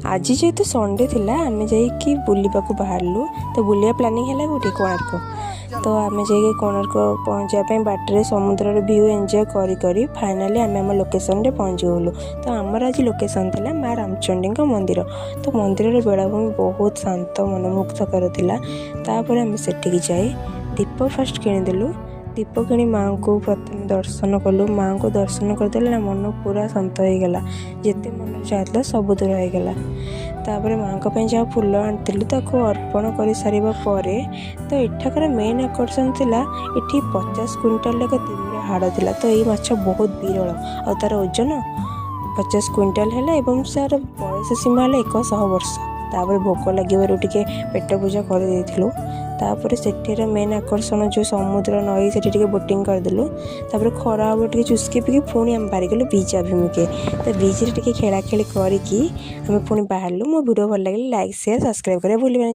ଆଜି ଯେହେତୁ ସଣ୍ଡେ ଥିଲା, ଆମେ ଯାଇକି ବୁଲିବାକୁ ବାହାରିଲୁ। ତ ବୁଲିବା ପ୍ଲାନିଂ ହେଲା କେଉଁଠି? କୋଣାର୍କ। ତ ଆମେ ଯାଇକି କୋଣାର୍କ ପହଞ୍ଚିବା ପାଇଁ ବାଟରେ ସମୁଦ୍ରର ଭ୍ୟୁ ଏନ୍ଜୟ କରି କରି ଫାଇନାଲି ଆମେ ଆମ ଲୋକେସନରେ ପହଞ୍ଚିଗଲୁ। ତ ଆମର ଆଜି ଲୋକେସନ୍ ଥିଲା ମା ରାମଚଣ୍ଡୀଙ୍କ ମନ୍ଦିର। ତ ମନ୍ଦିରର ବେଳାଭୂମି ବହୁତ ଶାନ୍ତ, ମନମୁଗ୍ଧକର ଥିଲା। ତାପରେ ଆମେ ସେଠିକି ଯାଇ ଦୀପ ଫାଷ୍ଟ କିଣିଦେଲୁ। ଦୀପ କିଣି ମାଆଙ୍କୁ ପ୍ରଥମେ ଦର୍ଶନ କଲୁ। ମାଆଙ୍କୁ ଦର୍ଶନ କରିଦେଲେ ନା, ମନ ପୁରା ଶାନ୍ତ ହେଇଗଲା। ଯେତେ ମନରେ ଚାହୁଁଥିଲା, ସବୁ ଦୂର ହେଇଗଲା। ତାପରେ ମାଆଙ୍କ ପାଇଁ ଯାହା ଫୁଲ ଆଣିଥିଲୁ, ତାକୁ ଅର୍ପଣ କରିସାରିବା ପରେ, ତ ଏଠାକାର ମେନ୍ ଆକର୍ଷଣ ଥିଲା, ଏଠି 50 କୁଇଣ୍ଟାଲର ଏକ ତିମିର ହାଡ଼ ଥିଲା। ତ ଏଇ ମାଛ ବହୁତ ବିରଳ ଆଉ ତା'ର ଓଜନ 50 କୁଇଣ୍ଟାଲ ହେଲା ଏବଂ ତା'ର ବୟସ ସୀମା ହେଲା 100 ବର୍ଷ। ତାପରେ ଭୋକ ଲାଗିବାରୁ ଟିକେ ପେଟ ପୂଜା କରିଦେଇଥିଲୁ। ତାପରେ ସେଠିର ମେନ୍ ଆକର୍ଷଣ ଯେଉଁ ସମୁଦ୍ର ନଈ, ସେଠି ଟିକେ ବୋଟିଂ କରିଦେଲୁ। ତାପରେ ଖରା ହବ ଟିକେ ଚୁସ୍କି ପିକି ପୁଣି ଆମେ ବାହାରିଗଲୁ ବିଚ୍ ଅଭିମୁଖେ। ତ ବିଚ୍ରେ ଟିକେ ଖେଳାଖେଳି କରିକି ଆମେ ପୁଣି ବାହାରିଲୁ। ମୋ ଭିଡ଼ିଓ ଭଲ ଲାଗିଲେ ଲାଇକ୍, ସେୟାର, ସବସ୍କ୍ରାଇବ୍ କରିବା ଭୁଲିବେନି।